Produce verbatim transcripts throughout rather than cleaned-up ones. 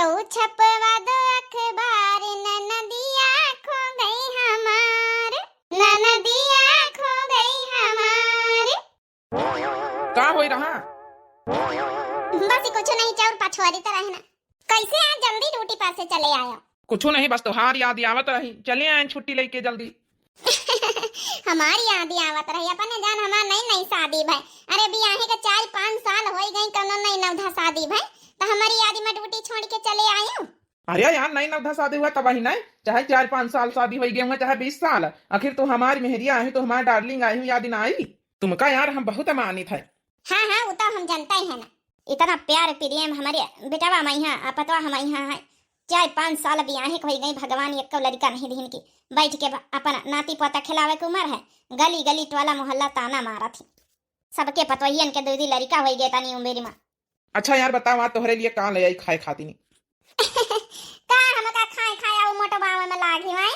ओ छपवा दो अखबार, ननदिया खो गई हमार, ननदिया खो गई हमार। का होई रहा? बस कुछ नहीं, चाउर पछोरी तरह है ना। कैसे आज जल्दी ड्यूटी पर से चले आयो? कुछ नहीं, बस तोहार याद आवत रही, चले आए छुट्टी लेके जल्दी। हमारी याद आवत रही, अपने जान हमार नई नई शादी भय। अरे बियाहे के चार पाँच साल होई गई, कौनो नई नवधा शादी भय, तो हमारी याद में ड्यूटी छोड़ के चले आयो। अरे यार, नई नवधा शादी हुआ तब ही नहीं, चाहे चार पाँच साल शादी होई गए हुआ, चाहे बीस साल, आखिर तू हमारी मेहरिया आई, तू हमारी डार्लिंग आई हूँ, याद ना आई तुमका? यार हम बहुत अमानित है। हाँ हाँ, वो तो हम जानते ही है ना। इतना प्यार प्रेम हमारे बेटवा मइहाँ आ पतवा हमइहाँ है। चार पाँच साल बियाहे के होई गई, भगवान एको लड़का नहीं दीन की। बैठ के ब-, अपन नाती पोता खिलावे के उम्र है, गली गली टोला मोहल्ला ताना मारत ही। सबके पतवहियन के दू दी लड़का होई गए तनी उम्र में। अच्छा यार बताओ, आज तोहरे लिए का ले आई खाए खातिनी? का हमका खाए खाए आउ मोटवावे में लागी भाई?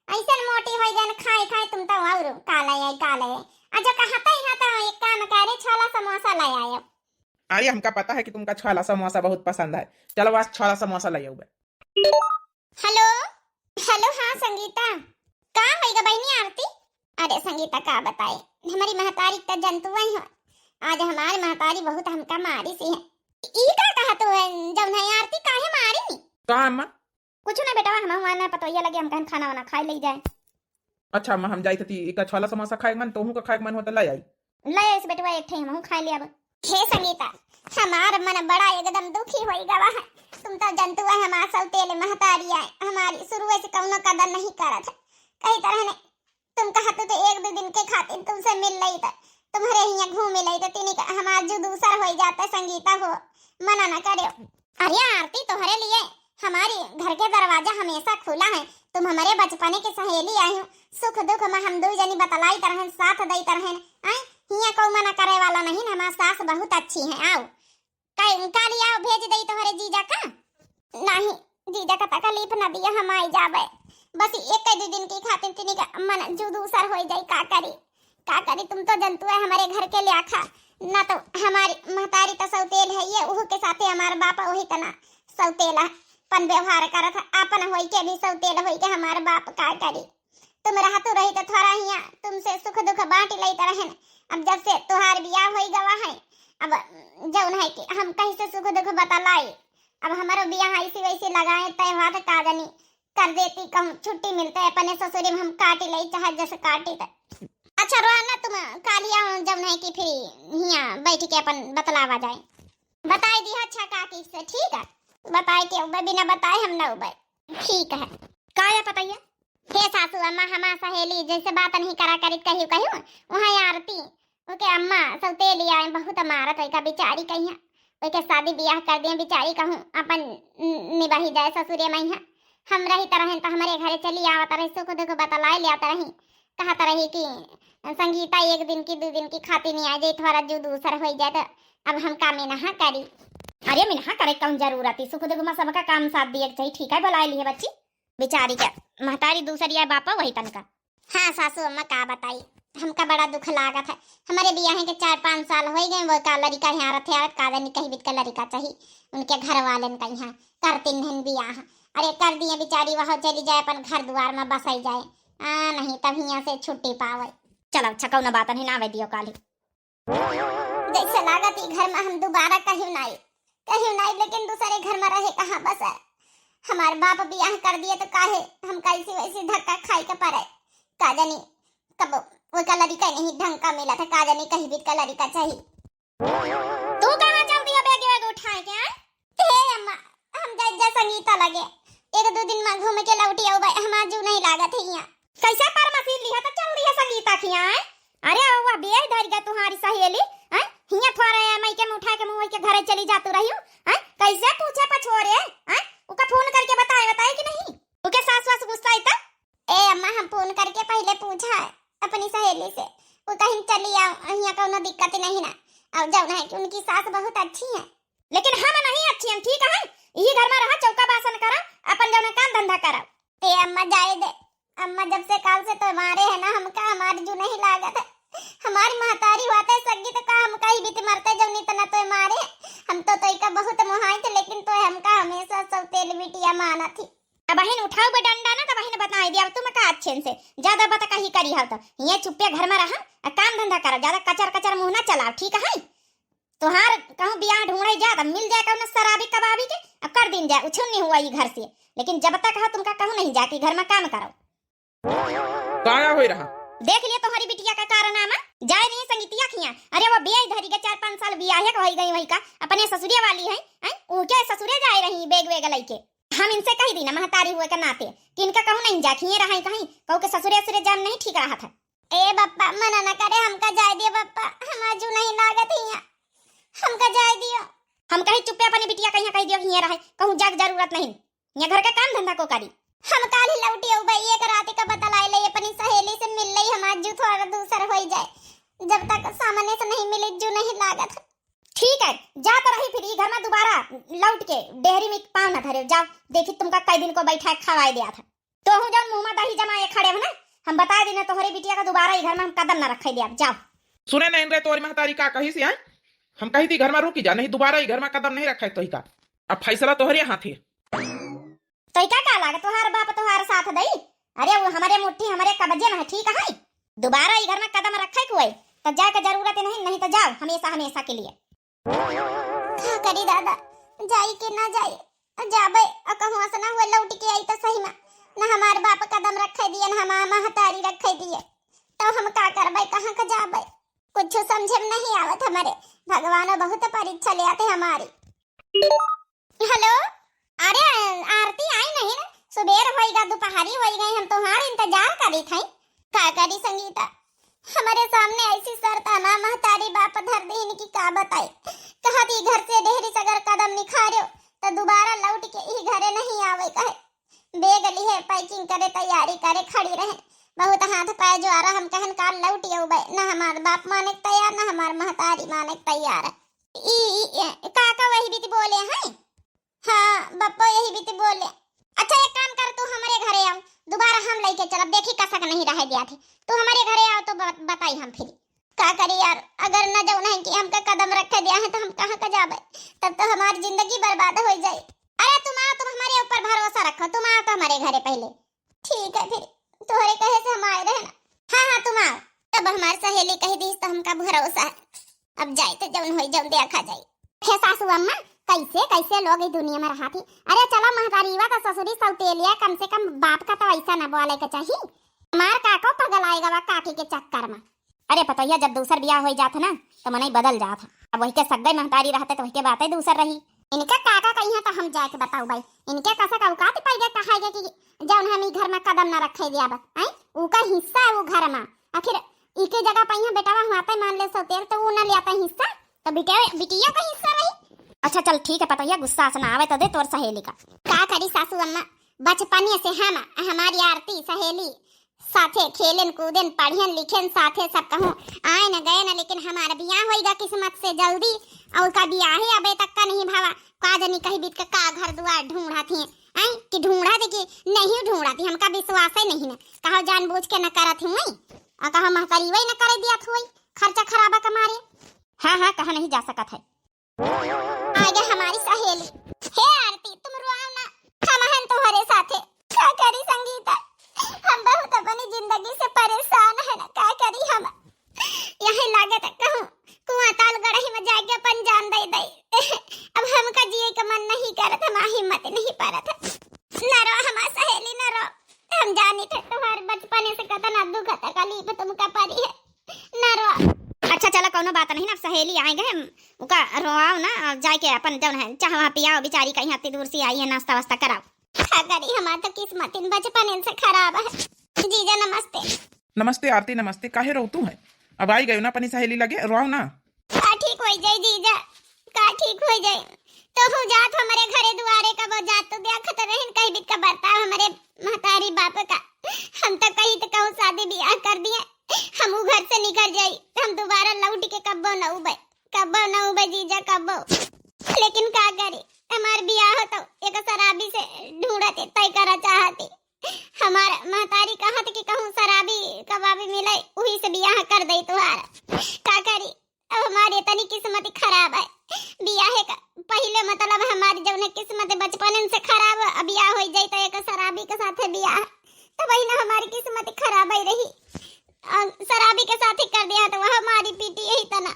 ऐसन मोटी होई गन खाए खाए तुम तो। और का ले आई, का ले आई? आ जो कहते ही ना तो एक काम करे, छोला समोसा ले आयो। अरे हमका पता है कि तुमका छोला समोसा बहुत पसंद है, चलो आज छोला समोसा ले आउबे। हेलो, हेलो, हाँ संगीता, का होइगा बहिनी आरती? अरे संगीता का बताए, हमारी महतारी त जंतु आई हो। आज हमारी महतारी बहुत हमका मारी सी है। ई का कहा तू है, जौन है आरती काहे मारी? का अम्मा? कुछ ना बेटवा, हम हुआ ना पतोहिया लगे, हम कहन खाना वाना खाए ले जाए। अच्छा अम्मा, हम जाई थी, एका छोला समोसा खाए के मन, तोहू का खाए के मन होता, ले आई। ले आइस बेटवा, एक ठे हमहू खाए ले अब। हे संगीता, हमार मन बड़ा एकदम दुखी होई गवा है। तुम तो जंतु है, हमार सौतेल महतारी आए, हमारी शुरू से कौनो कदर नहीं करत है। कही तरह ने तुम कहते तो एक दो दिन के खातिर तुमसे मिल लई त, तुम्हरे हियां घूम लई त, तिनी का हमार जू दूसर होई जाता संगीता हो, मना न करो। अरे आरती, तोहरे लिए हमारी घर के दरवाजा हमेशा खुला है। तुम हमारे बचपने के सहेली आई हो, सुख दुख में हम दू जनी बतलाइत रहन, साथ दइत रहन। आय, हियां कौ मना करे वाला नहीं, हमार सास बहुत अच्छी है। आओ, का, का लिया भेज दई तोहरे जीजा का? नहीं, जीजा का तकलीफ न दिया, हम आई जाबे। बस एक दो दिन की खातिर तिनी का मन जू दूसर होई जाई, का करी? का करी, तुम तो जंतु है हमारे घर के ल्याखा, ना तो हमारी महतारी तो सौतेल है ये, उहू के साथे हमार बाप वही तना सौतेला पन व्यवहार करत है, आपन होई के भी सौतेल होई के हमार बाप का करी। तुम रहतु रही तो थोड़ा हिया तुमसे सुख दुख बांट लेत रहन। अब जब से तुहार बियाह होई गवा है, अब जौन है कि हम कैसे सुख दुख बतलाई। अब हमारो बियाह ऐसी वैसी लगाए तय हुआ था, का जानी कर देती, कहूँ छुट्टी मिलते अपने ससुरे में हम काटी ले, चाहे जैसे काटी त। अच्छा रोहना, तुम कालिया जौन है कि फिर हिया बैठ के अपन बतलावा जाए। बताई दी अच्छा काकी से, ठीक है? बताए के उबे, बिना बताए हम न उबे। ठीक है। का या पतैया? हे सासू अम्मा, हमार सहेली जैसे बात नहीं करा करित कहियो कहियो, वहाँ आरती ओके अम्मा सौतेली आए बहुत मारत, ओइका बिचारी कहिया, ओइके शादी बियाह कर दिए बिचारी, कहूँ अपन न-, निबाही जाए ससुरे मइहाँ। हम रही त रहेन त हमरे घरे चली आवत रही, सुख दुख बतलाए ले आवत रही, कहत रही कि संगीता एक दिन की दू दिन की खाती नहीं आ जाए, थोड़ा जू दूसर होई जाए त अब हम का मिनहा करी। अरे मिनहा करे कौन जरूरत है, सुख दुख में सबका काम साथ दिए के चाहिए, ठीक है, बुलाए लिए बच्ची। बिचारी के महतारी दूसरी है, बापा वही तनका। हाँ सासू अम्मा, का बताई, हमका बड़ा दुख लागत है। हमारे बियाहे के चार पाँच साल होई गए, वो का लड़िका यहाँ रथे आवत, का जानी कही बित का लड़िका चाही उनके घर वालन का यहाँ, करती नहीं बियाह। अरे कर दिए बिचारी, वह चली जाए अपन घर दुआर में बसाई जाए। आ, नहीं तब हियाँ से छुट्टी पावे। चलो अच्छा, कौनो बात नहीं, ना आवे दियो काली। जैसे लागत ई घर में हम दोबारा कहियो नाई, कहियो नाई, लेकिन दूसरे घर में रहे कहाँ बस है। हमार बाप बियाह कर दिए तो काहे हम कैसी वैसी धक्का खाई के पड़े। का जानी कब ओका लड़िका नहीं ढंग का मिला था, का जानी कही बित का लड़िका चाही। तू कहाँ चल दिया बैग वैग उठाए के, आए? हे अम्मा, हम जा, जा संगीता लगे। एक दो दिन में घूम के लौटी आऊ भाई, हमार जू नहीं लागत है यहाँ। कैसे परमसीन लिहा तो चल दिया संगीता की, आए? अरे वह बेर धर गया तुम्हारी सहेली, हैं? हियां थोड़े मई के मुंह उठा के मुंह के घरे चली जातू रही हूँ, हैं? कैसे पूछे पछोरे, हैं? उका फोन करके बताए, बताए कि नहीं? उके सास वास गुस्सा आई तब? ए अम्मा, हम फोन करके पहले पूछा है अपनी सहेली से, वो कहीं चली आओ, हियां कौनो दिक्कत नहीं ना, और जौन है कि उनकी सास बहुत अच्छी है। लेकिन हम नहीं अच्छी हम, ठीक है? यही घर में रहा, चौका बासन करा, अपन जौन काम धंधा करा। ए अम्मा, जाए दे, अम्मा, जब से काल से तो मारे है ना हमका, हमार जू नहीं लागत है। हमारी महतारी हुआ तो सगी तो का हमका ही बीत मरते जौन इतना तो मारे। हम तो तोइका बहुत मोहाइत, लेकिन तोय हमका हमेसा सौतेल बिटिया मानत ही। अब बहिन उठाउबे डंडा ना, त बहिन बताइ दिया, अब तुम का अच्छे से ज्यादा बतकही करी हव त। हियाँ चुप्पे घर मा रहा, आ काम धंधा करो, ज्यादा कचर कचर मुँह ना चलाओ, ठीक है? तोहार कहूँ बियाह ढूँढ़े जा, त मिल जाए कउनो शराबी कबाबी के, अब कर दिन जाए, उछुन्नी हुआ ई घर से। लेकिन जब तक हो तुमका कहूँ नहीं जाके घर मा काम करो। काया होई रहा? देख लिए तोहरी बिटिया का कारनामा। जाए नहीं संगीतिया खिया। अरे वो बियाह धरी के चार पाँच साल बियाहे के होई गई वही का, अपने ससुरे वाली है, हैं? ऊ के ससुरे जाए रही बेग वेग लइके। हम इनसे कही दी ना महतारी हुए के नाते कि इनका कहूँ नहीं जा खिए रहा कहीं, कहूँ के ससुरे ससुरे जाम नहीं ठीक रहा था। ए बप्पा, मना न करे, हमका जाए दियो बप्पा, हम आजू नहीं लागत हिया, हमका जाए दियो। हम कही चुप्पे अपनी बिटिया कहीं कही दियो हिया रहे, कहूँ जाग जरूरत नहीं। ये घर का काम धंधा को करी। हम काल ही लौटी अउबे, एक रात का बतलाए ले, अपनी सहेली से मिल ले, हम आज जू थोड़ा दूसर होई जाए। जब तक सामने से नहीं मिली, जू नहीं लागत। ठीक है, जा तो रही फिर ई घर मा दोबारा लौट के डेहरी मा पाँव न धरे। जाओ, देखी तुमका कई दिन को बैठा खवाए दिया था। तोहू जौन मुँह मा दही जमाए खड़े हो ना, हम बताए दिन तोहरे बिटिया का दोबारा ई घर मा हम कदम न रखे दिया। जाओ। सुने नहीं रे तोहरी महतारी का कही सी, हैं? हम कही थी घर मा रुकी जा, नहीं दोबारा ई घर मा कदम नहीं रखे तोही का। अब फैसला तोहरे हाथ है। तोइका का लागे तोहार बाप तोहार साथ दई? अरे वो हमरे मुट्ठी हमरे कब्जे मा है, ठीक है? दोबारा ई घर मा कदम रखे कोई त जाए के जरूरत ही नहीं, नहीं तो जाओ हमेसा हमेसा के लिए। का करी दादा, जाई के ना जाई? जाबे अ कहूँ असना हुए लौट के आई त सही मा न हमार बाप कदम रखे दिए न हमार महतारी रखे दिए, तो हम का करबे, कहाँ का जाबे? कुछ समझे में नहीं आवत हमरे। भगवानो बहुत परीक्षा ले आते हमारी। हेलो, अरे आरती आई नहीं ना, सुबेर होइगा, दोपहरी होइगा, हम तोहार इंतजार करी थे। का करी संगीता, हमरे सामने ऐसी शर्त ना महतारी बाप धर दीन कि का बताई। कहा थी घर से डेहरी से अगर कदम निखार्यो तो दोबारा लौट के ई घरे नहीं आवे कहे। बेग लिहे packing करे तैयारी करे खड़ी रहे। बहुत हाथ पाए ज्वारा, हम कहन काल लौट अउबे, ना हमार बाप माने के तैयार ना हमार महतारी माने के तैयार है। ई, ई, ई, काका वही बीती बोले हैं? हाँ, बप्पो यही बीती बोले। अच्छा, एक काम कर, तू हमरे घरे आओ, दोबारा हम लइके चलब, देखी कसक नहीं रहे दिया थे। तू हमरे घरे आओ तो ब-, बताई हम फिर। का करी यार, अगर न जौन है कि हमका कदम रखे दिया है तो हम कहाँ का जाबे, तब तो हमार जिंदगी बर्बाद हो जाए। अरे तुम आओ, तुम हमारे ऊपर भरोसा रखो, तुम आओ तो हमारे घरे पहले। ठीक है फिर, तोहरे कहे से हम आए रहे ना। हाँ, हाँ, तुम आओ। तब हमार सहेली कह दी तो हमका भरोसा है। अब जाए तो जौन होई, जौन देखा जाए। हे सासू अम्मा, कैसे, कैसे लोग ई दुनिया में रहा थी। अरे चलो महतारीवा तो ससुरी सौतेलिया, कम से कम बाप का तो ऐसा ना बोले के चाहिए। हमार काको पगल आएगा वा काकी के चक्कर में। अरे पतोहिया, जब दूसर बियाह होई जात है ना, तो मनई बदल जात है। अब वही के सग्गई महतारी रहते तो वही के बातें दूसर रही। इनका काका कहिया तो हम जाके बताऊ भाई, इनके कसा का औकात पाई गए कहाई गए कि जौन हम ई घर में कदम ना रखे दिया बा, हैं? ऊ का हिस्सा है वो घर में। आखिर इके जगह पे यहाँ बेटावा हुआ पे मान ले सौतेल तो ऊ ना लिया हिस्सा, तो बिटिया, बिटिया का हिस्सा रही। अच्छा चल ठीक है पतोहिया, गुस्सा से ना आवे तो दे तोर सहेली का। का करी सासू अम्मा, बचपने से हम, हमारी आरती सहेली साथे खेलेन, कूदेन, पढ़ियन, लिखेन साथे सब कहूँ, आए न गए न, लेकिन हमार बियाह होइगा किस्मत से जल्दी, और का बियाह ही अबे तक का नहीं भावा। का जनी कही बीत के का घर दुआर ढूंढत ही, हैं? कि ढूंढत ही कि नहीं ढूंढत ही, हमका विश्वास ही नहीं न। कहो जानबूझ के न करत ही, और कहो महतारी वही न करे दियत हुई, खर्चा खराबा के मारे। हाँ, हाँ, कहा नहीं जा सकत है। आगे हमारी सहेली। हे आरती, तुम रोआओ ना, हम हन तुम्हारे साथे। का करी संगीता, हम बहुत अपनी जिंदगी से परेशान है ना, का करी हम। यही लागत कहूँ कुआं ताल गड़ही में जाके अपन जान दे दे। अब हमका जिए का मन नहीं करत, हमार हिम्मत नहीं परत। न रो हमार सहेली, न रो। हम जानी थे तुम्हारे बचपने से कतना दुख तकलीफ तुमका परी है। ना रो। अच्छा चलो, कौनो बात नहीं ना, अब सहेली आए गए, हम उका रोआओ ना, और जाके अपन जौन है चाह वहाँ पियाओ, बेचारी कहीं इतनी दूर से आई है, नाश्ता वास्ता कराओ। का करी, हमार तो किस्मत इन बचपन इनसे खराब है। जीजा नमस्ते। नमस्ते आरती, नमस्ते। काहे रोतू है? अब आई गयो ना अपनी सहेली लगे, रोआओ ना। का ठीक हो जाए जीजा, का ठीक हो जाए। तो हूँ जात हमरे घरे दुआरे का वो जात तो देखत रहन कहीं बित का बर्ताव हमरे महतारी बाप का। हम तो कहीं तो कहूँ शादी ब्याह कर दिए, हम ऊ घर से निकल जाई, हम दोबारा लौट के कब्बो न उबे, कब्बो न उबे जीजा कब्बो। लेकिन का करी, हमार ब्याह तो एक शराबी से ढूंढते तय करा चाहती। हमार महतारी कहत कि कहूँ शराबी कबाबी मिले, उही से ब्याह कर दे तुहार। का करी, अब हमारी इतनी किस्मत खराब है, बियाहे का पहिला हमारी किस्मत खराब ही रही, अ, शराबी के साथ ही कर दिया तो वह मारी पीटी यही तना।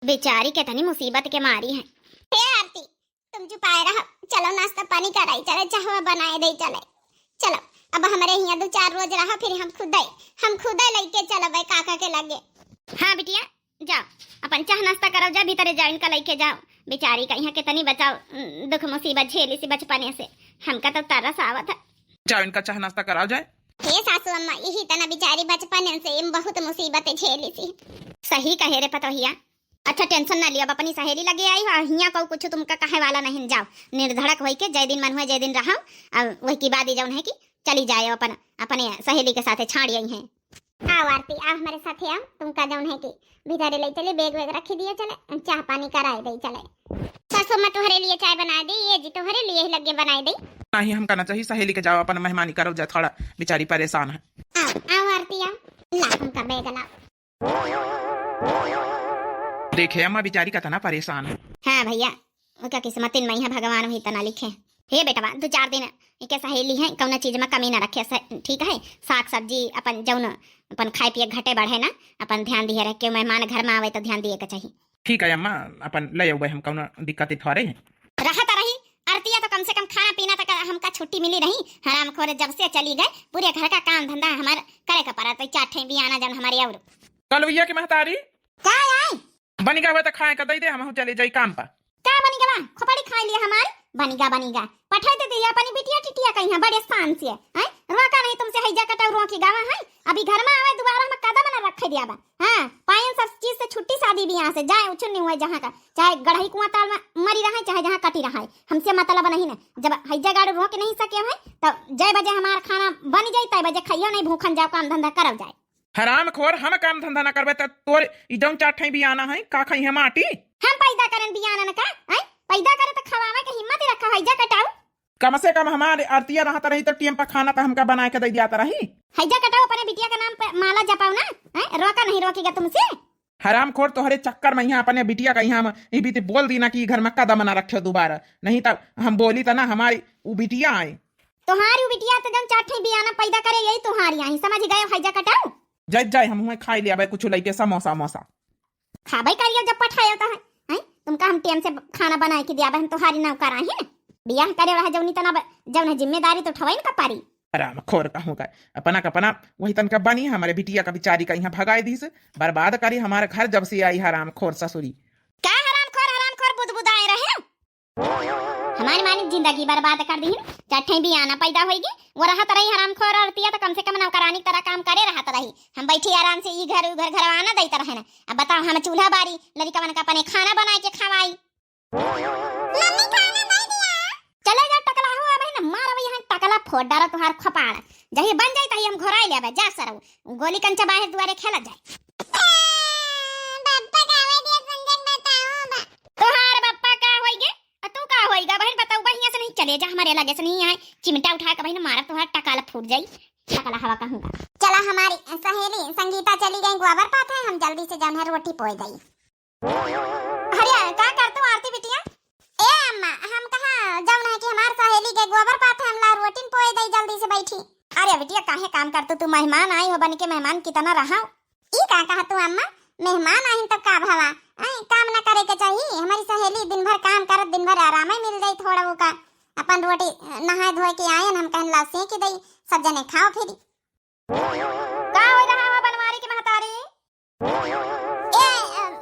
बेचारी कितनी मुसीबत के मारी है। हे आरती, तुम चुपाए रहो, चलो नाश्ता पानी कराई चले, चाहवा बनाए दे चले। चलो, अब हमरे हियाँ दो चार रोज रहो, फिर हम खुदे, हम खुदे लइके चलबे काका के लगे। हाँ बिटिया, जाओ, अपन चाह नाश्ता कराओ, जा भीतरे जाओ, इनका लइके जाओ। बेचारी का यहाँ कितनी बचाओ, उम, दुख मुसीबत झेली सी बचपने से, हमका तो तरस आवत है। जाओ, इनका चाह नाश्ता कराओ जाए। हे सासू अम्मा, यही तना बेचारी बचपने से इम बहुत मुसीबत झेली सी। सही कहे रे पतोहिया। अच्छा, tension ना लियो, अब अपनी सहेली लगे आई हो, हियाँ को कुछ तुमका कहे वाला नहीं। जाओ, निर्धड़क होई के जय दिन मन हुआ, जय दिन रहो, अब वही की बाद ही जौन है कि चली जाए अपन, अपने सहेली के साथे छाड़ी आई हैं। आओ आरती, आओ हमारे साथे आओ, तुमका जौन है कि भीतरे ले चले, बैग वैग रखी दिए चले, चाह पानी कराए दे चले। सासू अम्मा तोहरे लिए चाय बनाए दे, ये जी तोहरे लिए ही लगे बनाए दे। नहीं, हमका ना चाहिए सहेली के, जाओ अपन मेहमानी करो जा, थोड़ा बेचारी परेशान है। आओ, आओ आरती आओ, ला हमका बैग लाओ। देखे अम्मा, बेचारी कितना परेशान है। हाँ भैया, ओका किस्मतिन में है, भगवान वही तना लिखे। हे बेटवा, दो चार दिन एके सहेली है, कौनो चीज में कमी ना रखे से, ठीक है? साग सब्जी अपन जौन अपन खाए पिए घटे बढ़े ना, अपन ध्यान दिए रहे, केहू मेहमान घर में आवे तो ध्यान दिए के चाहिए। ठीक है अम्मा, अपन ले अउबे हम, कौनो दिक्कत थोड़े है। रहत रही, आरतिया तो कम से कम खाना पीना तक हमका छुट्टी मिली रही। हरामखोर जब से चली गए, पूरे घर का काम धंधा हमार करे का पड़ा, तो चार ठे बियाना जन हमारे और। कलुइया की महतारी। का आई? बनी गवा तो खाए का दे दे, हम चले जाई काम पर। का बनी गवा? खोपड़ी खाई लिया हमार। बनी गा, बनी गा। पठाई दे दिया अपनी बिटिया टिटिया कहीं बड़े शान से, हैं? रोका नहीं तुमसे, हैजा कटाऊ रोकी गावा है। अभी घर में आवे, दोबारा हम कदम ना रखे दिया बा। हाँ, पायन सब चीज से छुट्टी, शादी ब्याह से जाए, उछुन नहीं हुए जहाँ का, चाहे गढ़ई कुआं ताल में मरी रहे, चाहे जहाँ कटी रहे, हमसे मतलब नहीं ना। जब हैजा गाड़ू रोक नहीं सके हैं, तो जय बजे हमार खाना बन जाए, तय बजे खाइयो नहीं, भूखन जाओ, काम धंधा करल जाए। हरामखोर, हम काम धंधा ना करबे त तोर ई जौन चार ठे बियाना है, का खाई है माटी? हम पैदा करेन बियाना न का? हैं? पैदा करे त खवावे के हिम्मत ही रखा है, जा कटाऊ। कम से कम हमारे आरतिया रहत रही तो टेम पर खाना तो हमका बनाए के दे दिया रही। है जा कटाऊ, अपने बिटिया के नाम पे माला जपाओ ना, हैं? रोका नहीं रोकेगा तुमसे। हरामखोर, तोहरे चक्कर में यहाँ अपने बिटिया का यहाँ हम ई बीती बोल दी ना कि घर में कदम ना रखे दोबारा, नहीं तब हम बोली त ना हमारी उ बिटिया आए। तोहारी उ बिटिया तो जन चार ठे बियाना पैदा करे, यही तोहारी आई, समझ गए? है जा कटाऊ। जाए जाए, हम हुए खाई लिया कुछ लइके समोसा वमोसा। खाबे करियो जब पठायो तो है, हैं? तुमका हम टेम से खाना बनाए के दिया, हम तोहारी नौकर आई है। बियाह करे रहा जौनी तना ब-, जौन है जिम्मेदारी तो उठवाई न का पारी। हरामखोर कहूँ का, अपना का अपना वही तनका बनी, हमारे बिटिया का बिचारी का यहाँ भगाई दीस, बर्बाद करी हमारे घर जब से आई हरामखोर ससुरी। का हरामखोर, हरामखोर बुदबुदाए रहे? हमारी मानी जिंदगी बर्बाद कर दी। चार ठे बियाना पैदा होइगी, वो रहत रही हरामखोर आरतिया तो कम से कम नौकरानी की तरह काम करे रहत रही। हम बैठी आराम से ई घर उ घर घरवाना देत रहे ना। अब बताओ हम चूल्हा बारी, लड़िकवन का अपने खाना बनाए के खवाई। मम्मी खाना दे दिया। चले जा टकला हो, अब है ना मारब यहाँ टकला फोड़ डारा तुहार खपाड़। जही बन जाई तही हम घोराई लेबे, जा सरऊ। गोली कंचा बाहर दुआरे खेला जाए। बप्पा का आवे दिया संजन बताओ बा। तोहार बप्पा का होइगे? आ तू का होइगा बहन बताऊ, बढ़िया से नहीं चले जा हमारे लगे से नहीं आए। चिमटा उठा के बहन मारब तोहार टकाल फूट जाई। टकला हवा कहूँगा। चला हमारी सहेली संगीता चली गई गोबर पाथे, हम जल्दी से जौन है रोटी पोए दई। अरे का करतू आरती बिटिया? ए अम्मा, हम कहा जौन है कि हमार सहेली के गोबर पाथे, हम ला रोटिन पोए दई जल्दी से बैठी। अरे बिटिया काहे काम करतू, तू मेहमान आई हो बन के, मेहमान कितना रहा। ई का कहा तू अम्मा, मेहमान आइन तब का भवा? आई काम ना करे के चाहिए, हमारी सहेली दिन भर काम करत दिन भर आराम ही मिल जाई थोड़ा वो का। अपन रोटी नहाए धोए के आयन हम कहन ला सेक दई, सब जने खाओ फिरी। का हो रहा है बनवारी के महतारी? ए,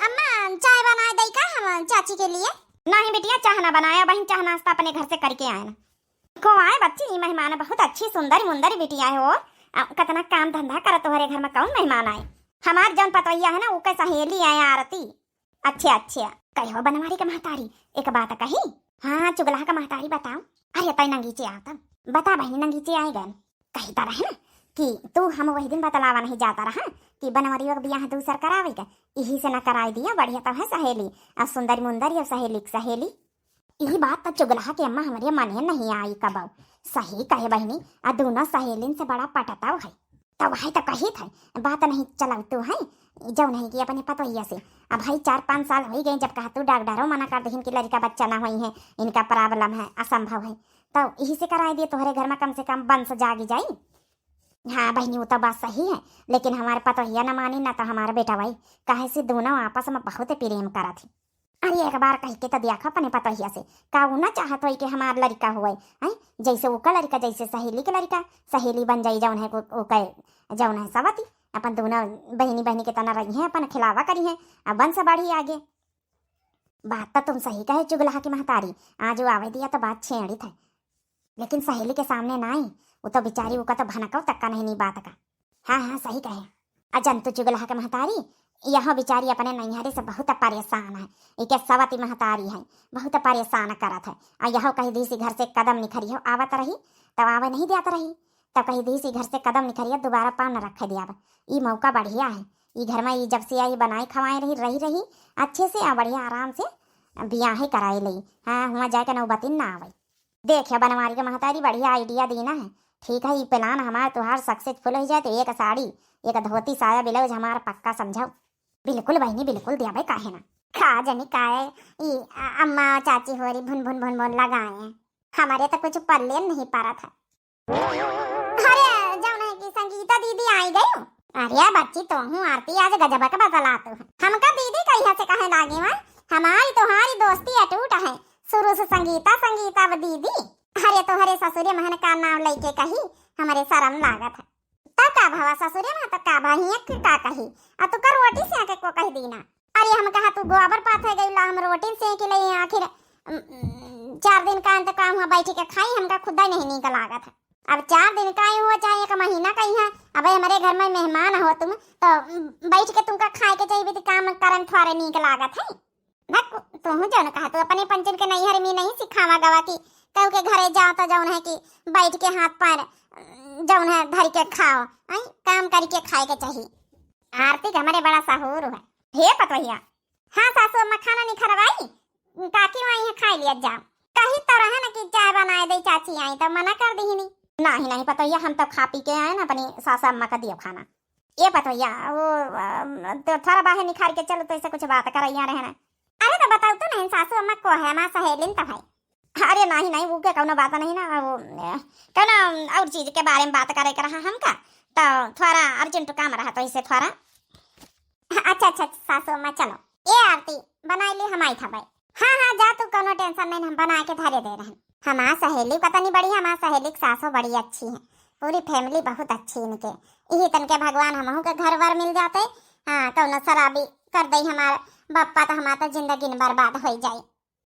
अम्मा, चाय बनाए दई का हम चाची के लिए? नहीं बिटिया, चाह ना बनाया बहिन, चाह नाश्ता अपने घर से करके आए ना। को आए बच्ची, ई मेहमान बहुत अच्छी सुंदर मुंदर बिटिया है हो। आ, कतना काम धंधा करत तोहरे घर में कौन मेहमान आए? हमार जौन पतोहिया है ना, ओके सहेली आए आरती। अच्छे, अच्छे। कहो बनवारी के महतारी, एक बात कही? हाँ, चुगला के महतारी बताओ। अरे तय नंगीचे आओ तब। बता बहिनी, नंगीचे आए गए। कही त रहे ना कि तू हम वही दिन बतलावा नहीं जाता रहा कि बनवरियो के बियाह दूसर करावे के, यही से न कराई दिया, बढ़िया तो है सहेली, आ सुंदर मुंदर या सहेली के सहेली। यही बात तो चुगला के अम्मा हमरे मने नहीं आई कबऊ। सही कहे बहिनी, आ दोनों सहेलिन से बड़ा पटताव है। तो वही तो कही थे, बात नहीं चलाऊ तू है, जौन है कि अपने पतोहिया से। अब भाई चार पाँच साल हो ही गए, जब कहा तू डॉक्टरों मना कर दहिन कि लड़का बच्चा ना होई है, इनका problem है, असंभव है, तो यही से कराई दिए, तोहरे घर में कम से कम वंश जागी जाई। हाँ बहिनी, वो तो बात सही है, लेकिन हमार पतोहिया न मानी, न तो हमार बेटवा ही, काहे से दोनों आपस में बहुत प्रेम करत ही। अरे, एक बार कह के तो देखो अपने पतोहिया से, का वो ना चाहत होई कि हमार लड़का होए, हैं? जैसे ओका लड़का, जैसे सहेली के लड़का, सहेली बन जाई, जौन है को, ओके, जौन है सवती, अपन दोनों बहिनी बहिनी के तना रही हैं, अपन खिलावा करी हैं, अब वंश बढ़ी आगे। बात तो तुम सही कहे चुगलहा की महतारी, आज वो आवे दिया तो बात छेड़ी था, लेकिन सहेली के सामने नाई, वो तो बेचारी, ओका तो भनकव तक का नहीं, नी बात का। हाँ, हाँ, सही कहे। अजन तू चुगलहा के महतारी, यह बेचारी अपने नैहरे से बहुत परेशान है। इके सवती महतारी है, बहुत परेशान करत है। आ यह कही दी सी घर से कदम निखरियो आवत रही, तब आवे नहीं देत रही। तब कही दी सी घर से कदम निखरियो, दोबारा पाँव न रखे दियाब। ई मौका बढ़िया है। ई घर में ई जब से आई बनाए खवाए रही, रही, रही अच्छे से, आ बढ़िया आराम से बियाहे कराए लई। हाँ, हुआं जाके नौबतिन ना आवे। देखे बनवारी के महतारी बढ़िया idea दीना है। ठीक है, ई plan हमार तुहार successful हो जाए तो एक साड़ी, एक धोती, साया, blouse हमार पक्का समझाओ। बिल्कुल बहिनी, बिल्कुल दियाबे, काहे ना। का जनी काहे ई अ-, अम्मा चाची होरी भुन भुन भुन भुन लगाए। हमारे तो कुछ पल्ले नहीं परत है। अरे, जौन है कि संगीता दीदी आई गई। अरे बच्ची, तोहू आरती आज गजब के बतलात हो। हमका दीदी कहिया से कहे लागी हुआ, हमारी तोहारी दोस्ती अटूट है, शुरू से संगीता, संगीता ब दीदी। अरे तोहरे ससुरे महन का नाम लइके कही, हमरे शरम लागत है। तब का भवा ससुरे महन, तब का भवा हियाँ के का कही, आ तू का रोटी सेके को कह दीना। अरे हम कहा तू गोबर पाथे गई ला, हम रोटी सेके ले आखिर, उम, चार दिन का अंत काम हुआ, बैठ के खाई, हमका खुदा नहीं नीक लागत है। अब चार दिन का ही हुआ, चाहे एक महीना का ही है, अब हमरे घर में मेहमान हो तुम, तो, उम, बैठ के तुमका खाए के चाहिए, भी तो काम करन थोड़े नीक लागत है। भक, तुहू जौन कहा, तू अपने पंचन के नैहर में नहीं सिखावा गवा कि कहू के घरे जाओ तो जौन है कि बैठ के हाथ पैर, जौन है, धर के खाओ, आई काम करके खाए के चाहिए। आरती के हमरे बड़ा सहूर है। हे पतोहिया। हाँ सासू अम्मा, खाना निखरवाई, काकी वहीं है, खाए लिया जाओ। कही तो रहे ना कि चाय बनाए दे, चाची आई तो मना कर दीनी। नहीं, नहीं पतोहिया, हम तो खा पी के आए ना, अपनी सासू अम्मा का दियो खाना। ए पतोहिया, वो, अम, तो थोड़ा बाहर निखार के चलो, तो ऐसे कुछ बात करैया रहे ना। अरे तो बताओ तो नहीं, सासू अम्मा को है, हमार सहेलिन तो है। अरे नहीं, नहीं, वो के कौनो बात नहीं ना, वो, ए, कौनो और चीज के बारे में बात करे के रहा हमका, तो थोड़ा urgent काम रहा, तो इसे थोड़ा। अच्छा, अच्छा, सासू अम्मा, चलो। ए आरती, बनाई ली, हम आई था भाई। हाँ, हाँ, जा तू, कौनो tension नहीं, हम बना के धरे दे रहन। हमार सहेली पता नहीं बड़ी, हमार सहेली की सासो बड़ी अच्छी है, पूरी family बहुत अच्छी इनके। यही तन के भगवान हमहू के घर वर मिल जाते। हाँ, कौनो शराबी कर दे हमार बप्पा, तो हमार तो जिंदगी न बर्बाद हो जाई।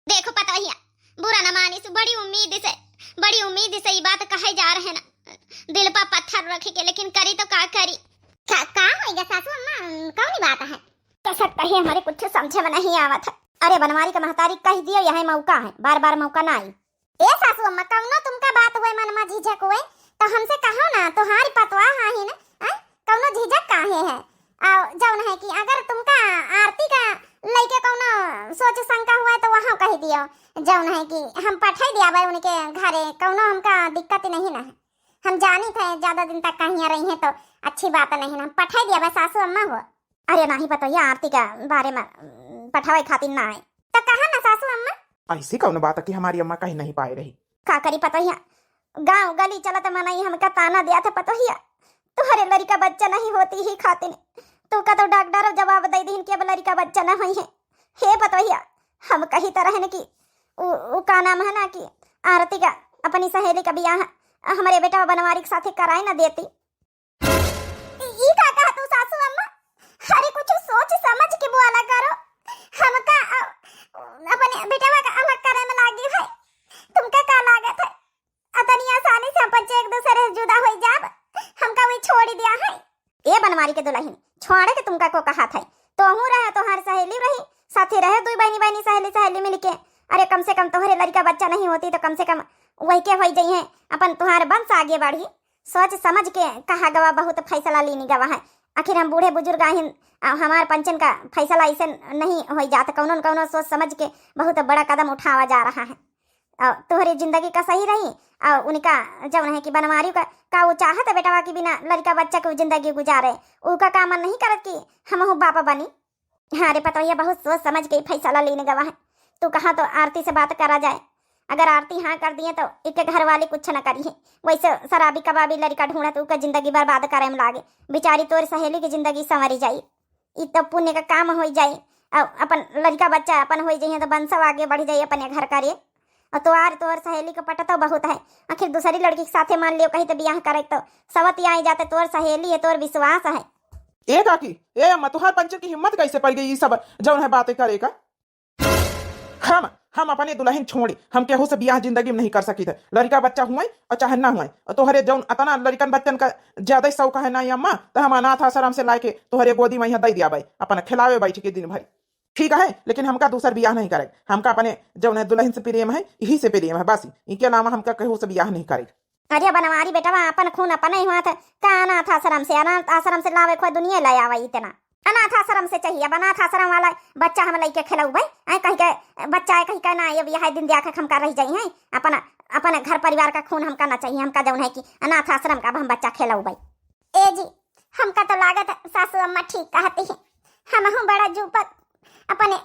देखो पतोहिया, बुरा न मानिस, बड़ी उम्मीद से, बड़ी उम्मीद से ई बात कहे जा रहे ना, दिल पर पत्थर रख के, लेकिन करी तो का करी। का, का होइगा सासू अम्मा, कौन बात है? तो सब कहे हमरे कुछ समझे में नहीं आवत है। अरे बनवारी का महतारी कह दियो, यह मौका है, बार बार मौका ना आई। ए सासू अम्मा, कौनो तुमका बात हुए, मन में झिझक हुए, तो हमसे कहो ना, तुम्हारी पतवा हाही ना, हैं? कौनो झिझक काहे है? आ जौन है कि अगर तुमका आरती का लइके कौनो सोच शंका हुआ है तो वहाँ कह दियो, जौन है कि हम पठाई दिया भाई उनके घरे, कौनो हमका दिक्कत नहीं ना है। हम जानी थे ज्यादा दिन तक कहीं रही हैं तो अच्छी बात नहीं ना, हम पठाई दिया भाई सासू अम्मा हो। अरे नहीं पतोहिया, आरती का बारे में, उम, पठावे खातिर ना आए। तो कहा ना सासू अम्मा? ऐसी कौन बात है कि हमारी अम्मा कहीं नहीं पाए रही? का करी पतोहिया, गांव गली चलत मनई हमका ताना दिया था पतोहिया, तुहरे लड़का बच्चा नहीं होती ही खातिर। तू का तो डॉक्टर जवाब दे दीन कि अब लड़का बच्चा ना होई है। हे पतोहिया, हम कही तो रहन कि उ, उ का नाम है ना कि आरती का अपनी सहेली का बियाह हमरे बेटा बनवारी के साथे कराए ना देती। ई का कहा तू सासू अम्मा? अरे कुछ सोच समझ के बोला करो। हमका, अ, अपने बेटवा का अलग करे में लागी है। तुमका का लागत है? अतनी आसानी से अपन एक दूसरे से जुदा हो जाब? हमका वही छोड़ दिया है। ए बनवारी के दुल्हन, छोड़े के तुमका को कहा था? तोहू रहे, तोहार सहेली रही, साथे रहे, दुई बहनी बहनी सहेली सहेली मिलके। अरे कम से कम तोहरे लड़का बच्चा नहीं होती तो कम से कम वही के होई जइहे, अपन तोहार वंश आगे बढ़ी। सोच समझ के कहा गवा, बहुत फैसला लेनी गवा है। आखिर हम बूढ़े बुजुर्ग आहिन, आ, हमार पंचन का फैसला ऐसे नहीं हो जात। कौनो न कौनो सोच समझ के बहुत बड़ा कदम उठावा जा रहा है। आ, तोहरी जिंदगी का सही रही, आ, उनका जौन है कि बनवारी का, का वो चाहत है बेटवा के बिना लड़का बच्चा के वो जिंदगी गुजारे? उनका का मन नहीं करत कि हमहू बाप बनी? हाँ रे पतोहिया, बहुत सोच समझ के ही फैसला लेने गवा है। तू कहा तो आरती से बात करा जाए, अगर आरती हाँ कर दिए तो इके घर वाले कुछ न करिहे। वैसे शराबी कबाबी लड़का ढूंढत उके जिंदगी बर्बाद करे में लागे। बेचारी तोर सहेली की जिंदगी संवरी जाई। ई तो पुण्य का काम होई जाई। और अपन लड़का बच्चा अपन होई जाइए तो वंशव आगे बढ़ जाई अपने घर का रे। और तोर तोर सहेली के पटतो बहुत है। आखिर दूसरी लड़की के साथे मान लियो कहीं तो बियाह करे तो सवती आई जाते। तोर सहेली है, तोर विश्वास है। ए काकी, ए अम्मा, तुहार पंचर की हिम्मत कैसे पड़ गई ये सब जौन है बातें करे का? हम हम अपने दुल्हन छोड़ी, हम केहू से बियाह जिंदगी में नहीं कर सकी थे। लड़का बच्चा हुए और चाहे ना हुए, और तोहरे जौन अतना लड़कन बच्चन का ज्यादा ही शौक है ना ये अम्मा, तो हम अनाथ आश्रम से लाके तोहरे गोदी में यहाँ दे दिया भाई, अपन खिलावे बैठ के दिन भर। ठीक है, लेकिन हमका दूसर बियाह नहीं करे, हमका अपने जौन है दुल्हन से प्रेम है, यही से प्रेम है बस, इनके अलावा हमका केहू से बियाह नहीं करे। अरे बनवारी बेटवा, अपन खून अपने ही हाथ है। का अनाथ आश्रम से, अनाथ आश्रम से लावे खोए दुनिया ले आवे इतना। अनाथ आश्रम से चाहिए, अब अनाथ आश्रम वाला बच्चा हम लइके खेलौबे, आए कहीं के बच्चा है, कहीं के ना, ये बियाह दिन दिया के हमका रह जाई है। अपन, अपन घर परिवार का खून हमका ना चाहिए, हमका जौन है कि अनाथ आश्रम का अब हम बच्चा खेलौबे। ए जी, हमका तो लागत है सासू अम्मा ठीक कहती है, हमहू बड़ा जूपक अपने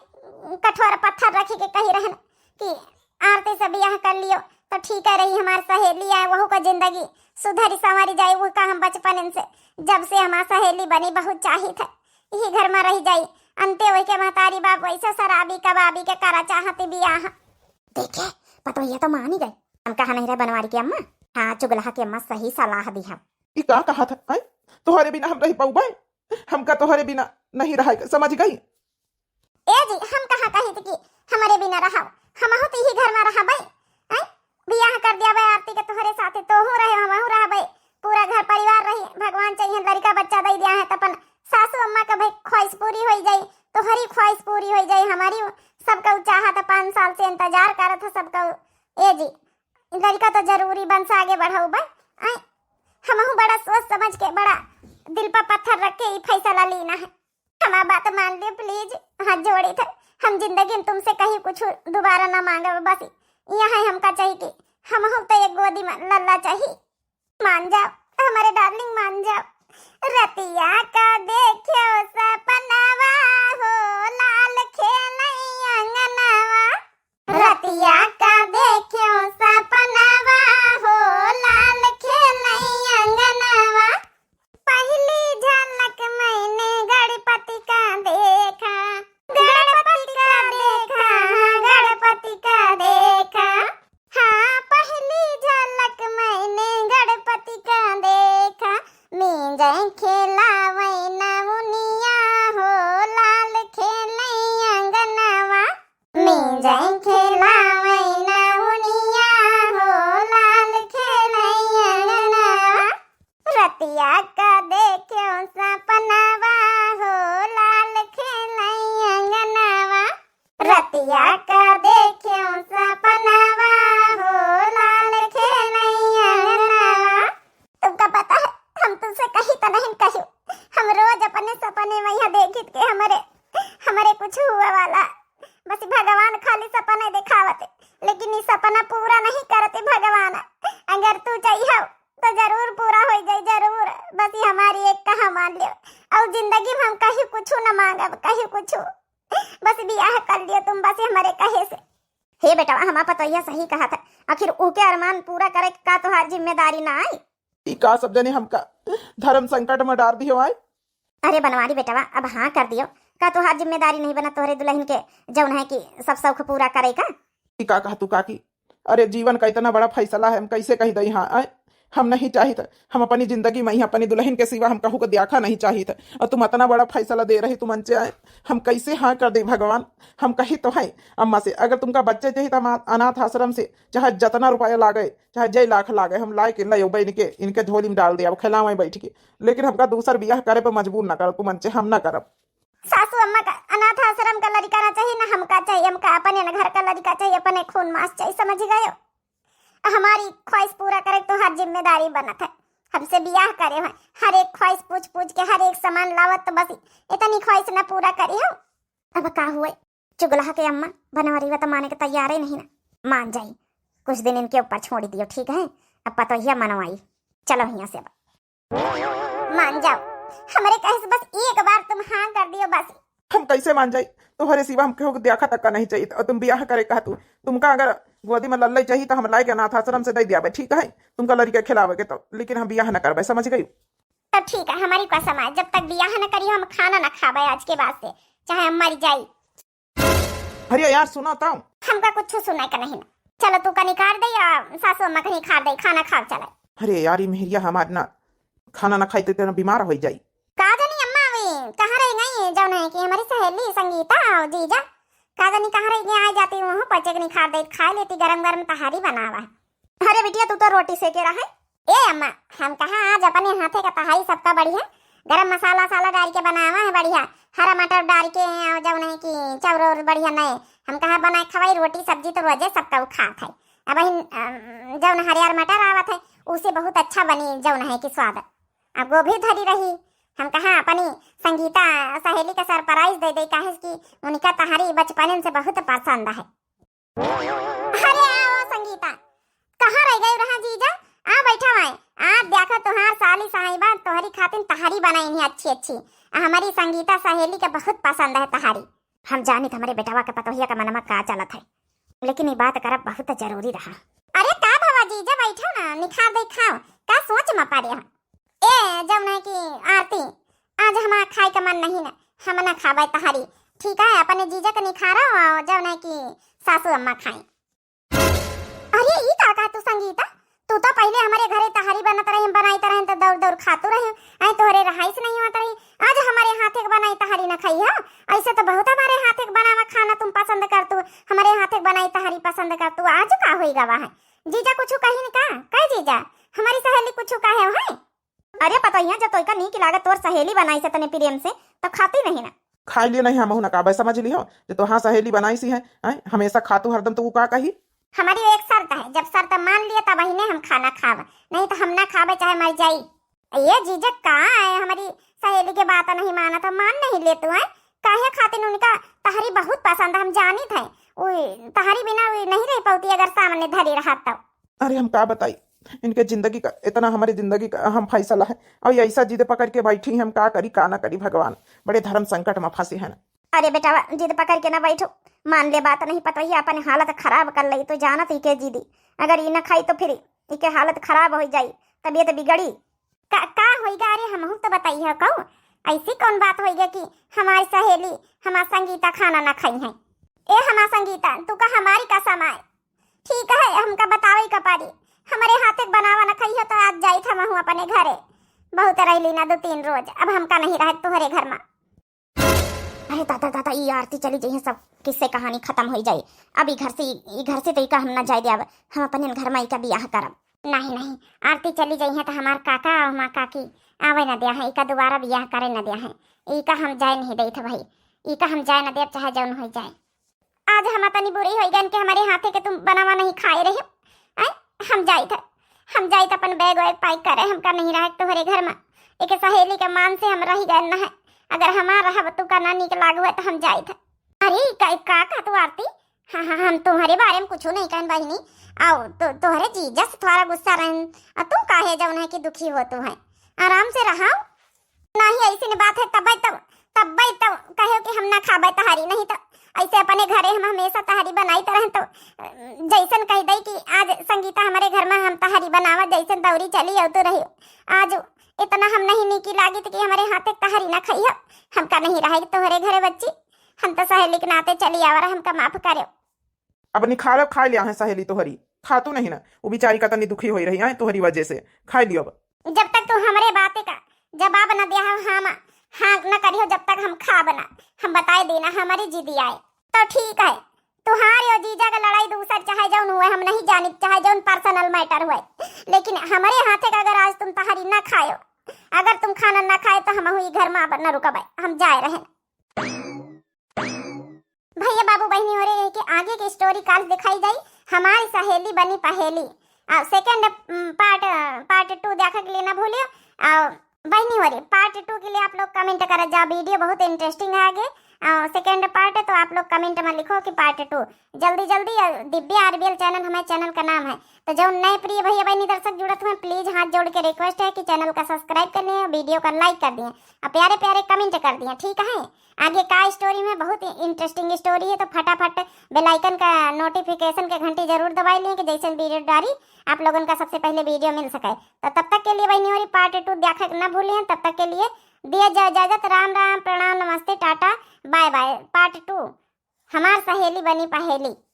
कठोर पत्थर रखे के कही रहन कि आरती से बियाह कर लियो तो ठीक है रही, हमार सहेली आए, वहू का जिंदगी सुधरी संवरी जाई। वह का हम बचपन से, जब से हमार सहेली बनी, बहुत चाहित है यही घर में रह जाई। अंते वही के महतारी बाप वैसे शराबी कबाबी के करा चाहती बियाह। देखे, पतोहिया तो मानी गई। हम कहा नहीं रहे बनवारी के अम्मा, हाँ चुगलहा के अम्मा सही सलाह दी हम। ई का कहा था, आय? तोहरे बिना हम रह पाऊबे? हमका तोहरे बिना नहीं रहा, समझ गई? ए जी, हम कहाँ कहित कि हमरे बिना रहाव, हमहू तो यही घर में रहबे। हैं? बियाह कर दियाबे आरती के तोहरे साथे, तोहू रहे, हमहू रहबे, पूरा घर परिवार रही। भगवान चाहिए लड़का बच्चा दे दिया है, तो अपन सासू अम्मा के भाई ख्वाहिश पूरी हो जाई, तोहरी ख्वाहिश पूरी हो जाई, हमारी। सबका उ चाहत है, पाँच साल से इंतजार करत है सबका। ए जी, लड़का तो जरूरी बन से आगे बढ़ाऊ बा। आए, हमहू बड़ा सोच समझ के, बड़ा दिल पर पत्थर रख के ई फैसला लेना है। हमार बात मान लियो please, हाथ जोड़ी थे। हम जिंदगी में तुमसे कहीं कुछ दोबारा ना मांगब, बस यह है हमका चाहिए कि हमहू तो एक गोदी में लल्ला चाहिए। मान जाओ हमारे darling, मान जाओ। रतिया का देखियो सपनावा हो, लाल खेलई अंगनावा। रतिया का देखियो सपनावा हो, लाल खेलई अंगनावा। पहली झलक मैंने गणपति का देखा, गणपति का देखा, गणपति का देखा। हाँ, पहली झलक मैंने गणपति का देखा, मींजय खेलावै नमुनिया हो, लाल खेलई अंगनावा। मींजय खेलावै नमुनिया हो, लाल खेलई अंगनावा। रतिया का देखियो सपनावा हो, लाल खेलई अंगनावा। रतिया का देखियो सपनावा हो, लाल खेलई अंगनावा। तुमका पता है, हम तुमसे कही तो नहीं कही, हम रोज अपने सपने में यहाँ देखित के हमरे, हमरे कुछ हुआ वाला, बस भगवान खाली सपने दिखावत, लेकिन ये सपना पूरा नहीं करते भगवान। अगर तू चाहिए तो जरूर पूरा हो जाए, जरूर। बस ये हमारी एक कहा मान लियो, और जिंदगी में हम कहीं कुछ न मांगब, कहीं कुछ, बस बियाह कर लियो तुम, बस ये हमारे कहे से। हे बेटवा, हमार पतोहिया सही कहा था, आखिर ऊके अरमान पूरा करे का तोहार जिम्मेदारी ना आई? ई का सब जने हमका धर्म संकट में डार दियो आए। अरे बनवारी बेटवा, अब हाँ कर दियो, का तोहार जिम्मेदारी नहीं बना तोहरे दुल्हन के जौन है कि सब शौक पूरा करे का? ई का कहा तू काकी? अरे जीवन का इतना बड़ा फैसला है, हम कैसे कह दई हाँ आए? हम नहीं चाहित, हम अपनी जिंदगी में ही अपनी दुल्हन के सिवा हम कहू को देखा नहीं चाहित। और तुम इतना बड़ा फैसला दे रही तुम अंचे आए, हम कैसे हाँ कर दे भगवान? हम कही तो है अम्मा से, अगर तुमका बच्चे चाहिए तो हम अनाथ आश्रम से चाहे जितना रुपया लागे, चाहे जय लाख लागे, हम लाए के ले अउबे इनके, इनके झोली में डाल दे, अब खिलावे बैठ के। लेकिन हमका दूसर बियाह करे पे मजबूर ना करो तुम अंचे, हम ना करब। सासू अम्मा का अनाथ आश्रम का लड़का ना चाहिए, ना हमका चाहिए, हमका अपने ना घर का लड़का चाहिए, अपने खून मांस चाहिए, समझ गयो? हमारी ख्वाहिश पूरा करे तो हर जिम्मेदारी बनत है, हमसे बियाह करे हो, हर एक ख्वाहिश पूछ पूछ के हर एक सामान लावत, तो बस इतनी ख्वाहिश ना पूरा करी हो। अब का हुए, चुगलहा के अम्मा बनवारी वा तो माने के तैयार ही नहीं ना, मान जाई, कुछ दिन इनके ऊपर छोड़ दियो, ठीक है? अब पतोहिया मनवाई, चलो यहाँ से अब। मान जाओ, हमरे कहे से बस एक बार तुम हाँ कर दियो, बस हम कैसे मान जाई? तोहरे सिवा हम केहू के देखा तक का नहीं चाहिए। और तुम बियाह करे कहतू, तुमका अगर गोदी में लल्लई चाहिए तो हम लाए के अनाथ आश्रम से दे दियाबे, ठीक है, तुमका लड़के खिलावे के तो, लेकिन हम बियाह न करबे, समझ गई? तो ठीक है, हमारी कसम है, जब तक बियाह न करियो हम खाना न खाबे आज के बाद से, चाहे हम मर जाई। अरे यार, सुनो तो। हमका कुछ सुनाई का नहीं ना। चलो, तू का निकाल दे या सासू अम्मा का निकाल दे, खाना खाओ चले। अरे यार, ये मेहरिया हमार ना खाना ना खाई तो इतना बीमार हो जाई। का जानी अम्मा, अभी कहाँ रह गई है, जौन है कि हमारी सहेली संगीता और जीजा, का जानी कहाँ रह गई, आ जाती वहाँ पचे के निकाल दे, खा लेती, गरम गरम तहारी बनावा है। अरे बिटिया, तू तो रोटी सेके रहा है। ए अम्मा, हम कहा आज अपने हाथे का तहाई सबका बढ़िया, गरम मसाला साला डाल के बनावा है बढ़िया, हरा मटर डाल के, और जौन है कि चाउर और बढ़िया नए, हम कहा बनाए खवाई, रोटी सब्जी तो रोजे सबका उ खात है। अब वही, अम, जौन हरियर मटर आवत है, उसे बहुत अच्छा बनी, जौन है कि स्वाद। अब गोभी धरी रही, हम कहा अपनी संगीता सहेली का सरप्राइज दे दे, काहे कि उनका तहारी बचपन से बहुत पसंद है। अरे आओ संगीता, कहाँ रह गई रहा जीजा? आ बैठा हुआ है। आ देखो, तुहार साली साहिबा तोहरी खातिर तहारी बनाई है अच्छी अच्छी। आ, हमारी संगीता सहेली के बहुत पसंद है तहारी। हम जानित हमरे बेटवा के पतोहिया के मनमा का चलत है, लेकिन ई बात करब बहुत जरूरी रहा। अरे का भवा जीजा, बैठो ना, निखार दे खाओ, का सोच में पड़े हो? ए जौन है कि आरती, आज हमार खाए का मन नहीं ना, हम ना खाबे तहारी। ठीक है, अपने जीजा के निखारो और जौन है कि सासू अम्मा खाई। अरे ई का कहा तू संगीता, तू तो पहले हमारे घरे तहारी बनत रही, हम बनाइत रहे तो दौड़ दौड़ खातू रहे, आई तोहरे रहाइश नहीं होत रही। आज हमारे हाथे के बनाई तहारी न खाई हो, ऐसे तो बहुत हमारे हाथे के बनावा खाना तुम पसंद करतू, हमारे हाथे के बनाई तहारी पसंद करतू। आज का होई गवा है? जीजा कुछ कही न का? का जीजा, हमारी सहेली कुछ कहे है? अरे पतोहिया, जब तोइका नीक लागत तोर सहेली बनाई से तने प्रेम से, तो खाती नहीं ना। खाई लिए नहीं, हमहू ना काबे, समझ लियो, जो तोहार सहेली बनाई सी है, हैं? हमेशा खातू हरदम, तो उ का कही? हमारी एक शर्त है, जब शर्त मान लिए तब ही ने हम खाना खाब, नहीं तो हम ना खाबे चाहे मर जाई। ये जीजा का है, हमारी सहेली के बात नहीं मानत है, मान नहीं ले तू है, काहे खातिर उनका तहरी बहुत पसंद है, हम जानित है, उ तहरी बिना उ नहीं रह पाती अगर सामने धरी रहत तो। अरे हम का बताई, इनके जिंदगी का, इतना हमारी जिंदगी का अहम फैसला है, और ये ऐसा जिद पकड़ के बैठी हैं, हम का करी का ना करी भगवान, बड़े धर्म संकट में फंसे हैं। अरे बेटावा, जिद पकड़ के ना बैठो, मान ले बात नहीं पतोहिया, अपन हालत खराब कर लई, तो जानत ही के जिदी, अगर ई ना खाई तो फिर इके हालत खराब हो जाई, तबीयत बिगड़ी। का, का होइगा? अरे हमहू तो बताई है कहू, ऐसी कौन बात होइगा कि हमारी सहेली हमार संगीता खाना ना खाई है? ए हमार संगीता, तू का हमारी कसम आए, ठीक है, हमका बतावे का पारी, हमारे हाथे के बनावा ना खाई हो तो आज जाइत हमहू अपने घरे, बहुत रहली ना दो तीन रोज, अब हमका नहीं रहे तोहरे घर में। अरे दादा दादा, ई आरती चली जइहे, सब किस्से कहानी खत्म हो जाई। अब ई घर से, ई घर से तो इका हम ना जाए देब, हम अपने घर में इका बियाह करब। नहीं नहीं, आरती चली जइहे तो हमार काका और हमार काकी आवे न दिया है, इका दोबारा बियाह करे न दिया है, इका हम जाए नहीं देत भाई, इका हम जाए न देब चाहे जौन हो जाए। आज हम तनी बुरी हो गन के हमारे हाथे के तुम बनावा नहीं खाए रहे। आय, हम जाइत है, हम जाइत अपन बैग वैग पैक करे, हमका नहीं रहे तोहरे घर में। एक सहेली के मान से हम रह गए न है, अगर हमार रहब तू का ना नीक लाग हुए तो हम जाइत है। अरे का, का, का तू आरती? हाँ हाँ, हम तुम्हारे बारे में कुछ नहीं कहन बहिनी। आओ तो तोहरे जीजा से थोड़ा गुस्सा रहन, और तू काहे जौन है कि दुखी हो तू है, आराम से रहाओ। नाही, ऐसी न बात है, तबै तो, तबै तो कहे कि हम ना खाबे तहारी, नहीं तो ऐसे अपने घरे हम हमेशा तहारी बनाइत रहन तो, अ, जैसन कह दई कि आज संगीता हमारे घर में हम तहारी बनावा, जैसन दौरी चली अउतू रही। आज इतना हम नहीं नीकी लागित कि हमारे हाथे तहारी ना खाई हो, हमका नहीं रहे तोहरे घरे बच्ची, हम तो सहेली के नाते चली आवा रहे, हमका माफ करे। अब निखारब खाए लिया है सहेली तोहरी, खातू नहीं ना, वो बेचारी का तनी दुखी होई रही है तोहरी वजह से, खाए लियो अब। जब तक तू हमरे बाते का जवाब न दिया हो, हम हाँ न करियो, जब तक हम खाब ना, हम बताए देना, हमारी जिदी आए। तो ठीक है, तुहार यो जीजा का लड़ाई दूसर चाहे जौन हुए, हम नहीं जानी, चाहे जौन पर्सनल मैटर हुए, लेकिन हमारे हाथे का अगर आज तुम तहारी ना खायो, अगर तुम खाना ना खाए तो हम ई घर में अब न रुकबे, हम जाए रहे। भैया बाबू बहिनी हो रहे हैं कि आगे की स्टोरी काल दिखाई जाई, हमारी सहेली बनी पहेली। आ, सेकंड, उम, पार्ट, पार्ट टू देखे के लिए ना भूलियो। आ, बहिनी हो रही, पार्ट टू के लिए आप लोग कमेंट करा जा, वीडियो बहुत इंटरेस्टिंग है आगे। और सेकेंड पार्ट है तो आप लोग कमेंट में लिखो कि पार्ट टू। जल्दी जल्दी, अ, दिव्या आरबीएल चैनल हमारे चैनल का नाम है। तो जो नए प्रिय भैया बहनी दर्शक जुड़त हुए, प्लीज हाथ जोड़ के रिक्वेस्ट है कि चैनल का सब्सक्राइब कर लें, वीडियो का लाइक कर दें और प्यारे प्यारे कमेंट कर दें, ठीक है। आगे का स्टोरी में बहुत इंटरेस्टिंग स्टोरी है, तो फटाफट बेल आइकन का नोटिफिकेशन के घंटी जरूर दबाई लें कि जैसे वीडियो डारी आप लोगन का सबसे पहले वीडियो मिल सके। तो तब तक के लिए बहनी और पार्ट टू देखा ना भूलें। तब तक के लिए दिया जाए इजाजत। राम राम, प्रणाम, नमस्ते, tata, bye bye. Part two हमार सहेली बनी पहेली।